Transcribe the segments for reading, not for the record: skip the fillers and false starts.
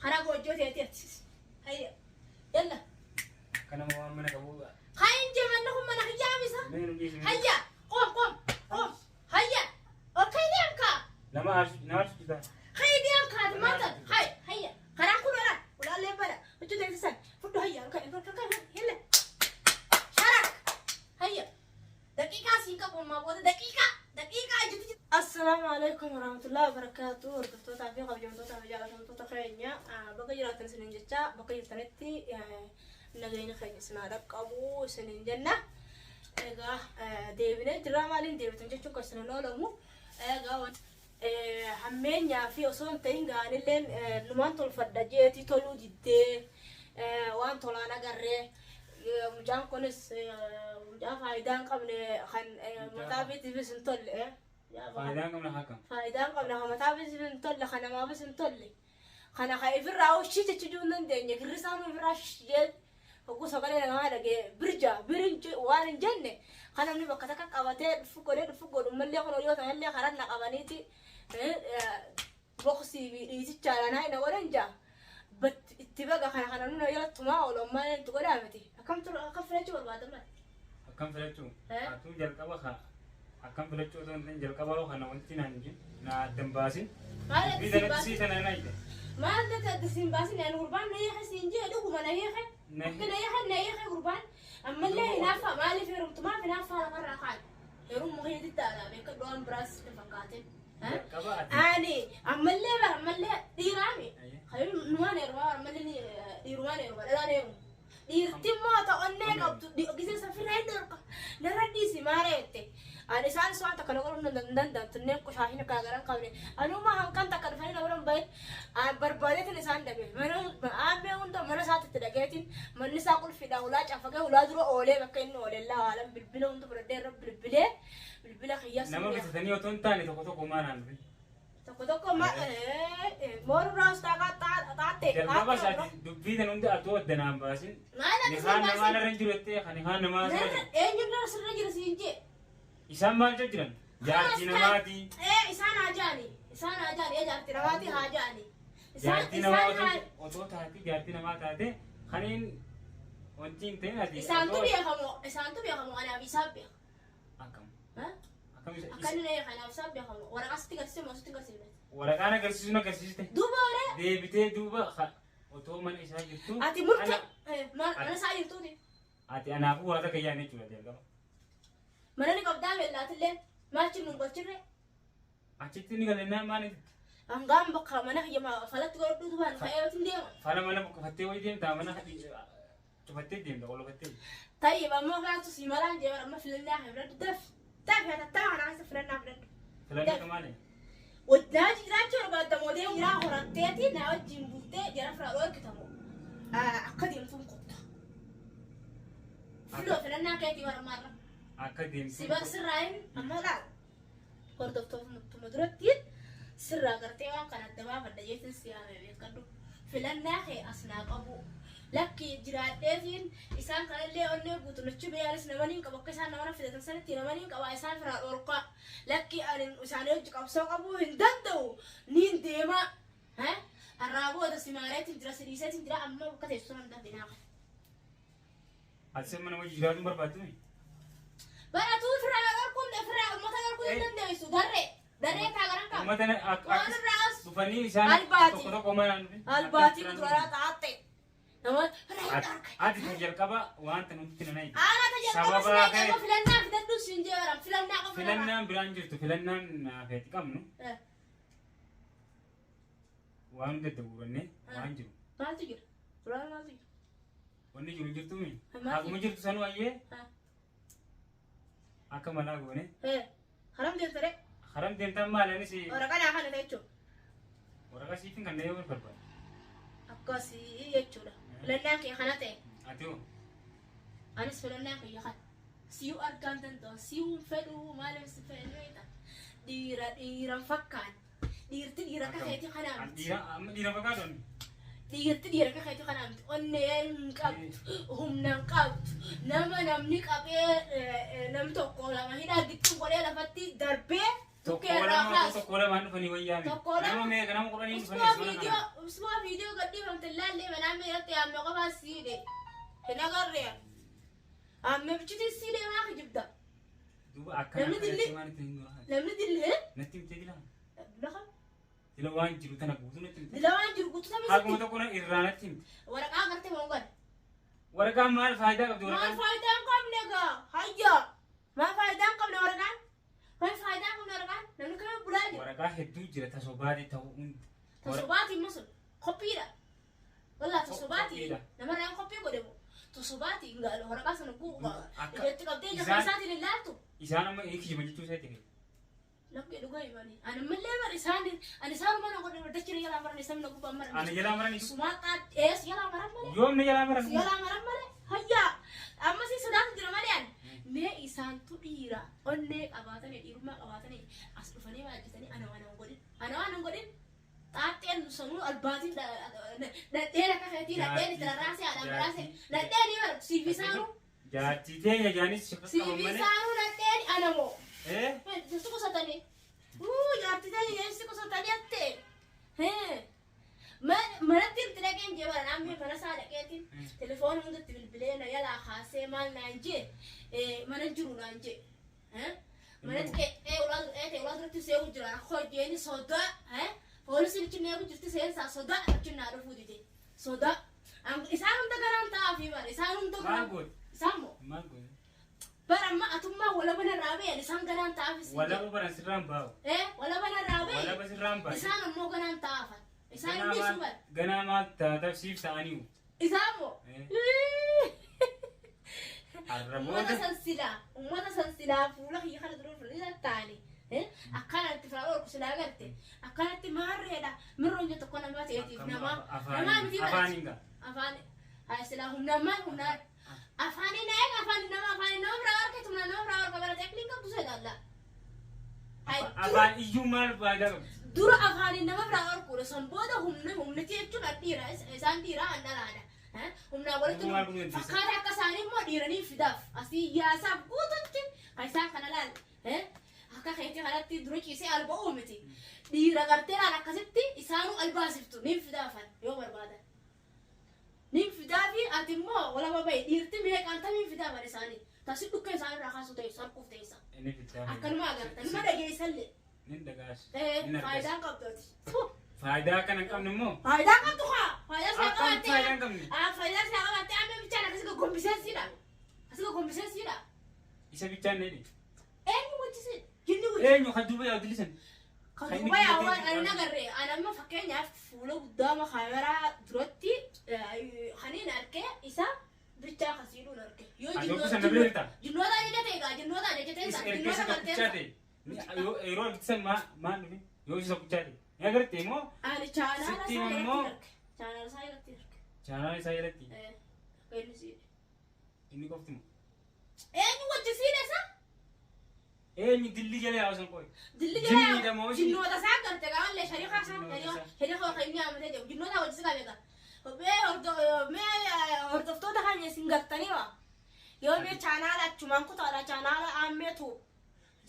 Karaa goojjoo teetii ati. Hayya. Yalla. Akka nama waan mana qabu. Kayin jee manni kun mana kiyyaa misa. Mee nu dhiisi. Hayya. Qoom qoom qoom. Hayya. Ol kayi deem kaa. Nama aarsu nama aarsu jirta. Kayi deem kaa ati maal taate? Hay hayya. Karaan kun olaan. Olaallee bada. Huccuu teessee san. Fudhu hayya. Ol kayi ol kayi yalla. Sharak. Hayya. Daqiiqaa siin qabu ammaa booda daqiiqaa daqiiqaa jitu jitu. Assalaamu alaikum warahmatullahi wabarakatuh. Hordoftootaa fi kabajamtootaa fi jaallatamtoota keenya bakka jiraattan isiniin jecha bakka jirtanitti nageenya keenya isin haa dhaqqabu isiniin jenna. Egaa deebinee jirra maaliin deebitan jechuun kan isin hin oolamu. Egaa hammeenyaa fi osoo hin ta'in gaanilleen numaan tolfadha jeetii toluu diddee waan tolaan agarree mucaan kunis mucaa faayidaa hin qabne kan mataa fiitiifis hin tolle. Faayidaa hin qabne akkam? Faayidaa hin qabne kan mataafis hin tolle kan namaafis hin tolle. Kana kan ifirraa ushii jechuu hin dandeenye girrisaan ifirraa jee hogguu sagalee namaa dhagee birja birin waan hin jenne kan namni bakka takka qabatee dhufu godhee dhufu godhu mallee kun yoo tanallee karan na qabaniiti boksii fi dhiitichaadhaan haa na godhan jaa. Bat itti baga kana kana nuna jala tumaa oolu ammaa itti godhaa miti. Akkam tura akkam filachuu barbaada maal? Akkam filachuu? Eh? Atuu jalqaba ka akkam filachuu otoo hin ta'in jalqaba hoo kana wanti naan hin na addan baasin. Maal adda Dubbii siin tanatti sii baasin? tana na hidhe. Maal adda adda siin baasin ani gurbaan na hiike siin jee dhuguma na hiike. Na Akka na hiike na hiike gurbaan. Ammallee hinaaffaa maaliif heerumtu maaf hinaaffaa lafarraa kaan? Heerumma kiyya diddaadha beekadhu waan biraas sitti fakkaatin. Jalqaba ati. Ani ammallee bara ammallee dhiiraami. Aye. Kayyuu numaan heerumaa bara ammallee ni dhiirumaan heeruma dhalaan heeruma. Dhiirti immoo ta onnee qabdu gisee safirraa hin dhorka. Narra dhiisi maara jette. Ani isaanis waan takka na godhuu hin danda'an tunneen qoshaashin akka garaa hin qabne. Anuma hanqan takka dhufanii na bira hin bahin. Barbaadeetiin isaan dhabe. Mana aammee hunda mana isaatti itti dhaqeetiin manni isaa qulfiidha ulaa cafaqee ulaa dura oolee bakka inni oolee laa haalan bilbila hunda fudhadhee irra bilbilee bilbila kiyyaas Nama bitatanii otoo hin taane tokko tokko maa naan dhufin. Tokko tokko ma moorraa ustaa xaaxxee. Jalqaba isaati dubbii tan hunda atoo adda naan baasin. Maal ati Nikaan siin namaa baasin? narra hin jiru jettee kan nikaan namaa sirra jiru. Eenyurra sirra jira siin jee. Isaan maal jechuu jiran? Jaartii namaati. Ee isaan haa jaani. Isaan haa jaani. Ee jaartii namaati haa jaani. Isaan Jaartii namaa isaan haa otoo taate jaartii namaa taate kaniin wanti hin ta'in ati. isaantu otoo- beekamoo isaantu beekamoo anaaf isaan beeka. Akkam. Ha? Akkam isa. Akka inni na kanaaf isaan beekamoo waraqaa sitti agarsiise moo sitti agarsiifne? Waraqaan agarsiisuun agarsiiste. Duuba waree Deebitee duuba otoo mana isaa jirtu. ati murte maal mana isaa jirtuuti. Ati anaafuu waa takka yaadne jechuudha jalqaba. Mana ni qabdaa beellaatillee maalchi nun galchirre? Achitti ni galennaan maal itti? Hangaan bakka mana kiyya falatti godhadhuutu baan ka'ee yootiin deema. Fala mana buqqifattee wayii deemtaa mana cufattee deemta qollofattee. Tayyib ammoo kaatu si malaan jee bara amma filannaa kee filadhu daf daf hatattama kana keessa filannaa filadhu. Filannoo akka maali? Wajjaa jiraachuu barbaadda moo deemu jiraa horatteeti na wajjin bultee jara firaa dhorkitamu akka deemtuun kottu. Filoo filannaa keetii bara ammaarra. Akka deemtuun. Si bar sirraa hin ammoo laal. Hordoftootuma duratti sirraa gartee waan kana adda baafadha jeetiin si yaame beekadhu. Filannaa kee as naa qabu. Lakki jiraadheetiin isaan kanallee onnee guutu nachi biyaanis nama niin qabu akka isaan nama fidatan sanitti nama niin qaba isaan firaa dhorkaa. Lakki ani isaanii hojii qabsoo qabuu hin danda'u niin deemaa. Har'aa booda si maareetiin jira si dhiiseetiin jira amma bakka teessuma hin darbinaa. Ati sirma nama wajjin jiraachuu hin barbaaddu mi? Baratuu ofirraa dhorkuun ofirraa uummata dhorkuu hin dandeessu. Darree darree taa garan qaba. Uummata akka Waan irraa as dhufanii isaan Albaatii. tokko tokko manaan dhufin. Albaatii kuduraa xaaxxe. Nama irraa hin dhorka. Ati kan jalqaba wanta nutti nana ija. Aanaa tajaajila Sababa sinaa kee- qaba filannaa fidadhu siin jee baran filannaa qofa. Filannaan biraan jirtu filannaan feeti qabnu waan hunda dawwurannee waan jiru. Maaltu jira? Duraan maaltu jira? Wanni jiru hin jirtuu mi? Maal Akkuma jirtu sanuu ayyee Ha. akka malaa goone. Eh, haram deemta ree? Haram deemtaan maali anis Waraqaa naa kana jechuudha. waraqaa siifin kan deemuu barbaadu. Akkasii jechuudha. Filannaan kee kana ta'e. Ati hoo? Anis filannaan kiyya kana. Siyuu argaan danda'u. Siyuu hin fedhuu maaliif si fedhe beekta? Dhiira dhiiran fakkaan. Dhiirti dhiira akka keetii kanaa miti. Dhiira amma dhiira fakkaatu ani. Dhiirti dhiira akka keetii kanaa miti. Onnee hin qabdu, humna hin qabdu. Nama namni qabee namni tokko lama hidhaa gixxin godhee lafatti darbee Tokko dhukkee irraa lama kaasu. tokko lamaan dhufanii wayyaa miti. Tokko lama. Nama meeqa nama kudhanii dhufanii Usmaa as mana kana. viidiyoo usmaa viidiyoo gadhiifame. Amma irratti amma qofaa siidhe. Hin agarree. Amma bichitti siidhe maa kijibda. Duuba akkana Namni akka dilli- waan itti hin dura. Namni dillee. Natti himtee jira. Lafa. Dila waan jiru tana guutuu natti himte. Dila waan jiru guutuu Haguma tamisitti. tokko na irraa natti himte. Waraqaa agartee moo gara? Waraqaan maal faayidaa qabdi Maal waraqaan? faayidaa hin qabne gaa? Hayya. Maal faayidaa hin qabne waraqaan? Maal faayidaa hin qabne waraqaan? Namni kamii bulaa jira? Waraqaa hedduu jira tasobaati ta'uu hundi. Tosobaatii immoo sun kophiidha. Wallaa tosobaatii Kophiidha. namarraan kophii godhe moo tosobaatii waraqaa sana Akka- ijatti qabdee ija isaan- isaatiin hin laaltu. Isaan amma kijiba jechuu isaati. Lakkee dhugaa himanii. Ani mallee bara isaan ani isaan mana godhe dachina jalaa maran isaan na gubbaan maran. Ani jalaa maran isu. Sumaa qaadhees jalaa maran malee. Yoom na jalaa maran? Jalaa maran malee. Hayyaa amma si sodaatu jira malee ani. Mee isaantu dhiira onnee qabaatanii dhiirummaa qabaatanii as dhufanii baay'atanii ana waan hin godhin. Ana waan hin godhin. Xaaxxeen sanuu albaatiin nadheen akka keetii nadheen itti rarraasee haadhaan baraasee nadheen ni bara siif isaanuu Jaartii teenya jaanis si siif qaban malee. isaanuu nadheen anamoo. Eh? Si qusatanii. Jaartii teenya si qusatanii atte. Manatti itti dhaqeen jee bara naannoo mana isaa dhaqeetiin telefoona hundatti bilbilee na yalaa kaasee maal naan jee mana jiru naan jee. Manatti qe'ee ulaa duratti seewu jira hojjeeni sodaa poolisiin achi neeku jirti seensaa sodaa achi naa dhufuu dide sodaa. Isaan hunda garaan ta'aa fi bara isaan hunda Maal garaan goote? isaan moo Maal goote? bara amma atummaa walaba narraa ba'e isaan garaan ta'aafis. Walaba baran sirraan baa'u. Walaba narraa ba'e Walaba sirraan baa'u. isaan ammoo garaan ta'aafan isaan hundi isuu bara. Ganaa maal taataaf siif ta'aniiru. Isaan moo. Har'a Uummata booda san silaa uummata san silaa fuula kiyya kana dura fuula taa'anii akkanatti firaa oolku silaa garte akkanatti maarreedha mirroon je tokko namaa ta'eetiif namaa namaa miti afaan hin ga'a. afaan silaa humnaan maal humnaan afaaniin eega afaan nama afaaniin nama biraa argatu humnaan nama biraa arga bara teekniin qabdu seedalla. Afaan iyyuu maal faayidaa qabdi? Dura afaaniin nama biraa arkuudha san booda humna humniti jechuun dhiira isaan dhiiraa an dhalaadha. Humnaa walitti Maal kun dandeessa? fakkaata akka isaanii immoo dhiiranii fidaaf asii yaasaaf guututti kan isaan kana laal akka keetii kanatti dura ciisee alba'uu miti dhiira gartee laal akkasitti isaanuu albaasiftu niin fidaafan yoo barbaadan. Niin fidaafi ati immoo walaba bahi dhiirti meeqaan tamiin fidaafan isaanii tasi dhukkee isaan irraa kaasu ta'e sarquuf ta'e Inni fidaa. akkanuma agarta nima dhageessallee Nin dhagaas. Nin argas. faayidaan qabdooti. Faayidaa kana hin qabne immoo. Faayidaa qabdu kaa faayidaa silaa Akkam qabaattee faayidaa hin qabne? Faayidaa silaa qabaattee amma bichaan akkasii gaggombisee siidha. Asii gaggombisee siidha. Isa bichaan ni dhiye. Eenyu wajjisi jinni wajji. Eenyu kan duuba yaa'u dilisan? Kan Kan duuba inni yaa'u guddate ani nagarree ani amma fakkeenyaaf fuula guddaa kaameraa duratti kaniin argee isa bichaa kasiidhuun arge. Yoo Ati okkisa na bira jirta? jinnoota ajaja ta'e egaa jinnoota ajaja ta'e Isa erga jinnoota isa gartee. tokkichaa ta'e. Yeroo argitan maal dhufe? Yoo isa tokkichaa ta'e. Ni agarte immoo Ani chaanaala Sitti isaa immoo- irratti arge. Chaanaala isaa irratti arge. chaanaala isaa jalatti Akka inni siidhe. inni qofti moo? Eenyu wajji siidhe isa? Eenyu dilli jala yaa'u san qoy. Dilli Jinni jala dha moo isin? jinnoota isaa garte qaamallee shariikaa isaa Jinnoota isaa. shariikaa kan inni amatee jiru jinnoota wajji si qabe gaa. Mee hordoftoota keenya isin gartanii waa. Yoo mee chaanaala achumaan kutaadha chaanaala aammeetu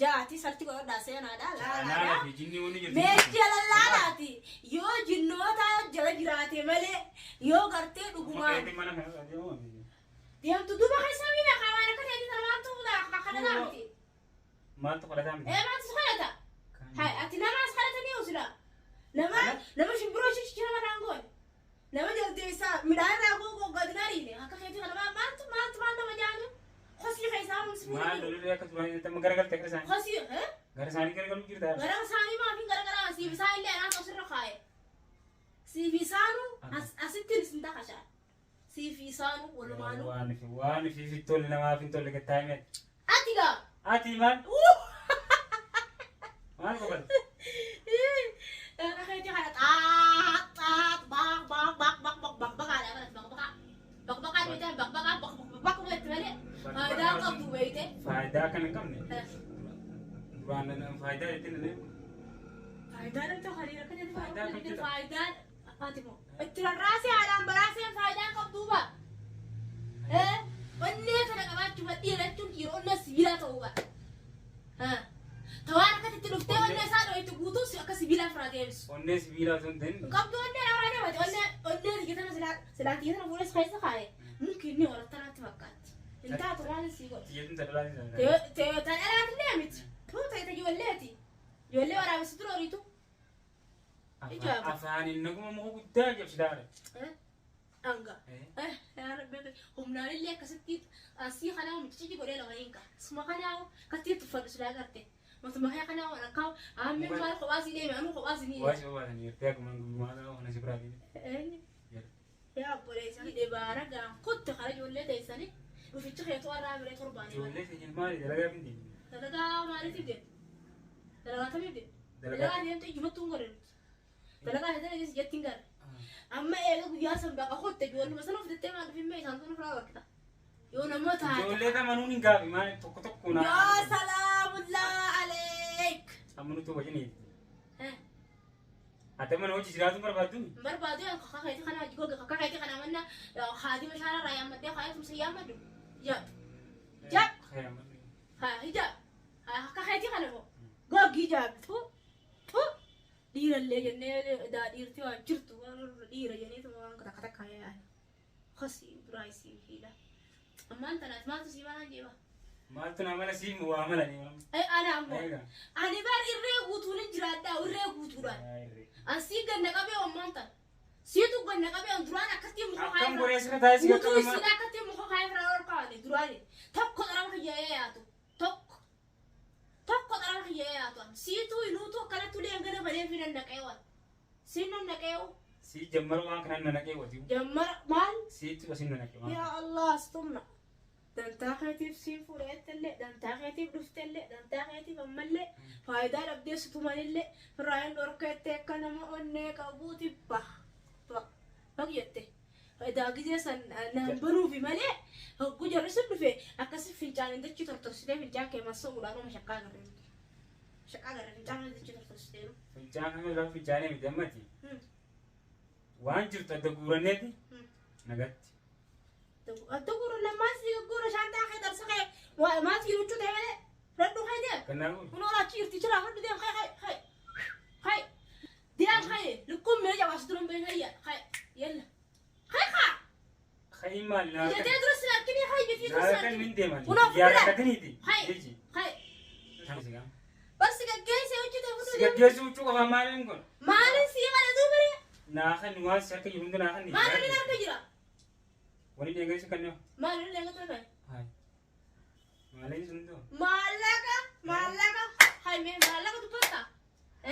jaati sarti godhadhaa seenaadha Chaanaala laalaadha. fi jinni wanni jirtu. Mee jala laalaati yoo jinnoota jala jiraate malee yoo gartee dhugumaan Maqaan mana kana deemu. deemtu duuba keessa miidha qaamaan akka ta'e maaltu kadhataa miti. Maaltu kadhataa miti? Ee maaltu kadhata? Hai, ati nama as kadhatanii usila. Nama nama shimbiroo shishi nama raangoon. Nama jaldeessa midhaan raangoo gadinaariine akka keetii kana maaltu maaltu maal nama jaanu kosii keessaa humsi Maal lolli akka turanii amma garagaltee gara isaanii. Kosii Gara isaanii garagaluu jirta. gara isaanii maaf hin garagaraa siif isaan illee anaas asirra kaaye. Siif isaanu asitti isin takashaa. Siif isaanu walumaanuu. Waan fi waan fi fi tolle namaaf hin tolle gattaa himee. Ati gaa. Ati maal? Maal boqote? Akka keetii kana xaax xaax baaq baaq baaq baaq baaq baaq baqaadha barat baaq baqaa. Baaq baqaa beektaa baaq baqaa baaq baaq baaq beekti malee faayidaa qabdu beekte. Faayidaa kan hin qabne. Duraan faayidaa jettee na Faayidaa namti hariira akka jedhu Faayidaa kan jedhu. faayidaan ati moo itti rarraasee haadhaan baraaseen faayidaan qabdu ba. Onnee kana qabaachuu dhiira jechuun dhiira onnee sibiilaa ta'uu ba. Tawaan akkasitti dhuftee onnee isaa dho'itti guutuu akka sibiilaa firaa deebisu. Onnee sibiilaa osoo hin ta'in Qabdu onnee haaraa deemate onnee onnee biyya tana silaa Silaa tiyya tana fuudhee si keessa kaaye mumkin ni horatta natti fakkaatti. Hin taatu maal sii godha. Tiyyatuun ta dhalaa ni Ta dhalaatillee miti. Tuu ta'e ta ijoolleeti. Ijoollee waraabessi dura horiitu. Ijaaba. Afaaniin naguma muka guddaa jabsitaa dha. Dhanga. Yaa Rabbi humnaan illee akkasitti asii kanaa miccici godhee lafa hin qabu. Suma kanaa akkasitti tuffadhu silaa garte. Matuma kee kanaa waan akka ammee maal kophaa sii deeme anuu kophaa sii Waa si obaasanii gartee akkuma guyyaa kana si biraa deeme. Eenyu? Yaa obboleessa hidhe baara gaan kutte kara ijoollee teessanii dhufichi keetu arraa biree torbaanii. Ijoollee keenya maali dalagaa fin deemne? Dalagaa maaliitiif deemte? Dalagaa tamiif deemte? Dalagaa- Dalagaa deemte ijjumattuu hin godhe nuti. Dalagaa hin dalagees ijatti hin garre. Amma eega guyyaa san baqa kutte ijoolluma sana uffattee maal dhufin mee isaan sun ofirraa bakkita. Yoo nama taate. Ijoollee tamanuun hin gaafi maali tokko tokko naa. Yaa salaamullaa aleek. Amma nuti wajjin eegdi. Ati mana hojii jiraatu barbaaddu? Barbaadu yaa kakka keeti kana goga kakka keeti kana manna haadima shaara irraa yaammadhee haa tumsa yaammadhu. Jab. Jab. Haa hijab. Haa kakka keeti kana moo. Gogi jab. Tu. Tu. Dhiirallee jennee daa dhiirti waan jirtu waan dhiira jenneetu waan takka takka yaa'an. Kosii duraa isii hiila. Ammaan tanaas maaltu sii malaan jeeba. Maaltu naa mala siif waa mala ni mala. Ana ammoo. Eega. Ani bar irree guutuun hin jiraadhaa irree guutuudhaan. Asii ganna qabee ammaan tan. Siitu ganna qabee duraan akkatti muka Akkam godhee sirra taa'ee si Guutuu qaqqabe isiin akkatti muka kaayee firaa ol kaa'ame duraani. Tokko xaraba kiyyaa'ee yaatu. Tokko. Tokko xaraba kiyyaa'ee yaatu. Siituu inuutu akkanatti ulee hangana banee fi nannaqee waan. Siin nannaqee Si jammara waan kanaan na naqee wati. jammara maal? Siitu asin na naqee waan. Yaa Allah astumna. Dantaa keetiif siin fuudheettellee, dantaa keetiif dhuftellee, dantaa keetiif ammallee faayidaa dhabdee situmanillee firaayin dhorkeettee akka nama onnee qabuuti bah bah bah jette. Edaa gizee san naan banuufi malee hogguu jarri sun dhufe akkasi fincaan hin dachii tortorsitee fincaan kee massa'uudhaan oma shaqqaa agarre nuti. Shaqqaa agarre fincaan hin dachii tortorsitee nu. Fincaan kan irraa fincaanee miti ammati. Waan jirtu adda guuranneeti nagatti. Adda guura lamaan si guura shaantaa kee darsa kee maal jiru ta'e malee fudhadhu kee deem. Kanaafuu Kun achi jirti jira fudhu deem kee kee kee kee deem kee lukkuun mee jabaas duran bee hayya kee yalla kee kaa ka'iin maali naa ijatee dura sin argini kee ijatii dura sin Naa kan argini. min deeman. Kunoo Yaa fuuldura. rakkatiniiti. Hai. Jechi. Kee Kan bas gaggeessee hojjete Si fudhu deem. gaggeessuu huccuu qofaa maaliin kun? Maalin sii kana duubare Naa kan waan si harka jiru hunda naa kan maal inni harka jira Wani deeggarsi kan nama. maal inni harka jira Hai. Maaliin sun ta'u? maallaqa maallaqa hai mee maallaqa dubbatta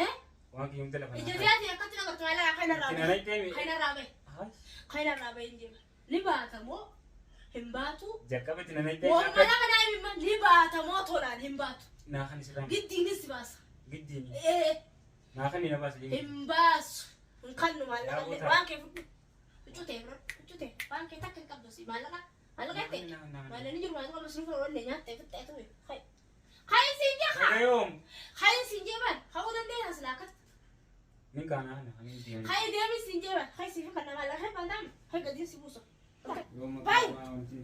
eh Waan kiyya hunda lafa naa ijatee ati akkatti nagartu maallaqa kana Itti irraa nanay deemi. kana irraa bahe. Hai. Kana irraa bahe hin jiru. Ni baata moo hin baatu? Jalqaba itti nanay deemi. Morma lama daa'imman ni baata moo tolaan hin baatu? Naa kan isirraa. Giddiinis si baasa. Giddiini. Ee Naa kan na baasa jechuudha. hin baasu. Hin kannu maallaqa Yaa illee. goota. Waan kee fudhu. Huccuu ta'e fudhadhu. Huccuu ta'e. Waan kee takka hin qabdu si maallaqa. Maallaqa jettee. Maallaqni jiru maallaqa masruufa oollee nyaattee fixxee ture. Hayi. Hayi siin jee haa. Nagayoom. Hayi siin jee baan. Hawuu dandeenya silaa akkatti. Min kaanaa kana kan hin deemin. Hayi deemi siin jee baan. Hayi siif kan maallaqa hin bantamu. Hayi gadiin si buusa. Yooma Bye. waan wanti.